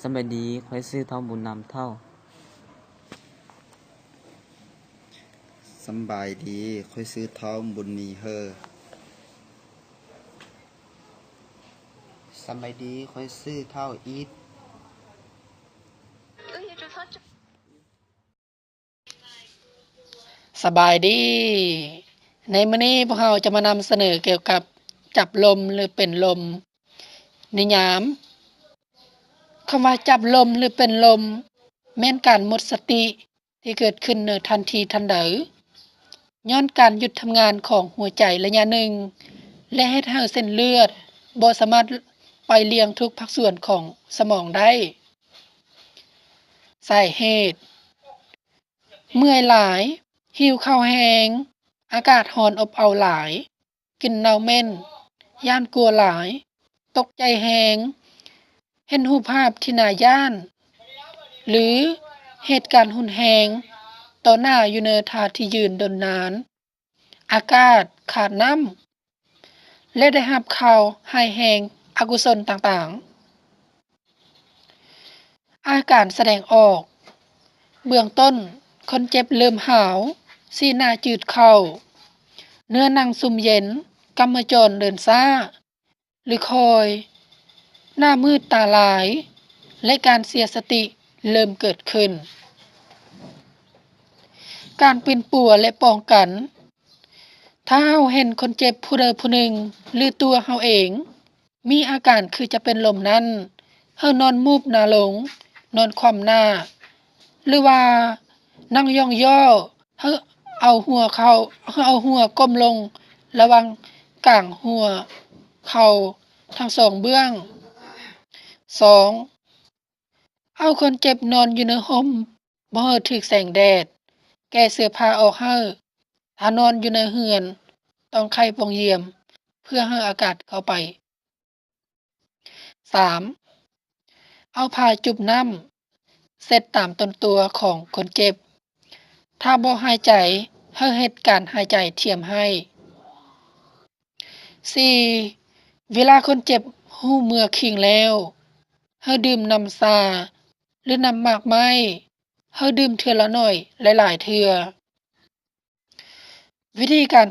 ສຳບາຍດີ ຂ້ອຍຊື່ທ້າວບຸນນຳເຖົ້າ. ສຳບາຍດີ ຂ້ອຍຊື່ທ້າວບຸນມີເຮີ. ສຳບາຍດີ ຂ້ອຍຊື່ທ້າວອີດ. ສະບາຍດີ. ໃນມື້ນີ້ພວກເຮົາຈະມານຳສະເໜີກ່ຽວກັບຈັບລົມ ຫຼື ເປັນລົມ. ນິຍາມ ຄຳວ່າຈັບລົມ ຫຼື ເປັນລົມ ແມ່ນການໝົດສະຕິທີ່ເກີດຂຶ້ນໃນທັນທີທັນໃດ ຍ້ອນການຢຸດທຳງານຂອງຫົວໃຈໄລຍະໜຶ່ງ ແລະ ເຮັດໃຫ້ເສັ້ນເລືອດບໍ່ສາມາດໄປລ້ຽງທຸກພາກສ່ວນຂອງສະໝອງໄດ້. ສາເຫດ ເມື່ອຍຫຼາຍ, ຫິວເຂົ້າແຮງ, ອາກາດຮ້ອນອົບເອົາຫຼາຍ, ກິ່ນເນົ່າເໝັນ, ຢ້ານກົວຫຼາຍ, ຕົກໃຈແຮງ, ເຫັນຮູບພາບທີ່ໜ້າຢ້ານ ຫຼື ເຫດການຮຸນແຮງຕໍ່ໜ້າຢູ່ໃນທ່າທີ່ຢືນດົນນານ, ອາກາດຂາດນ້ຳ ແລະ ໄດ້ຮັບຂ່າວຮ້າຍແຮງອະກຸສົນຕ່າງໆ. ອາການສະແດງອອກ ເບື້ອງຕົ້ນ, ຄົນເຈັບເລີ່ມຫາວ, ສີໜ້າຈືດເຂົ້າ, ເນື້ອໜັງຊຸ່ມເຢັນ, ກຳມະຈອນເດີນຊ້າ ຫຼື ຄ່ອຍ, ໜ້າມືດຕາລາຍ ແລະ ການເສຍສະຕິເລີ່ມເກີດຂຶ້ນ. ການປິ່ນປົວ ແລະ ປ້ອງກັນ. ຖ້າເຮົາເຫັນຄົນເຈັບຜູ້ໃດຜູ້ໜຶ່ງ ຫຼື ຕົວເຮົາເອງ ມີອາການຄືຈະເປັນລົມນັ້ນ, ເຮົານອນມູບໜ້າລົງ, ນອນຄວ່ຳໜ້າ ຫຼືວ່ານັ່ງຢ່ອງຍໍ້, ເຮົາເອົາຫົວເຂົ້າ, ເຮົາເອົາຫົວກົ້ມລົງລະຫວ່າງກາງຫົວເຂົ່າທັງສອງເບື້ອງ. ສອງ, ເອົາຄົນເຈັບນອນຢູ່ໃນຮົ່ມ ບໍ່ໃຫ້ຖືກແສງແດດ, ແກ້ເສື້ອຜ້າອອກໃຫ້. ຖ້ານອນຢູ່ໃນເຮືອນ, ຕ້ອງໄຂປ່ອງຢ້ຽມ ເພື່ອໃຫ້ອາກາດເຂົ້າໄປ. ສາມ, ເອົາຜ້າຈຸບນ້ຳເຊັດຕາມຕົ້ນຕົວຂອງຄົນເຈັບ. ຖ້າບໍ່ຫາຍໃຈ, ໃຫ້ເຮັດການຫາຍໃຈທຽມໃຫ້. ສີ່, ເວລາຄົນເຈັບຮູ້ເມື່ອຄີງແລ້ວ, ໃຫ້ດື່ມນ້ຳຊາ ຫຼື ນ້ຳໝາກໄມ້, ໃຫ້ດື່ມເທື່ອລະໜ້ອຍຫຼາຍໆເທື່ອ. ວິທີການ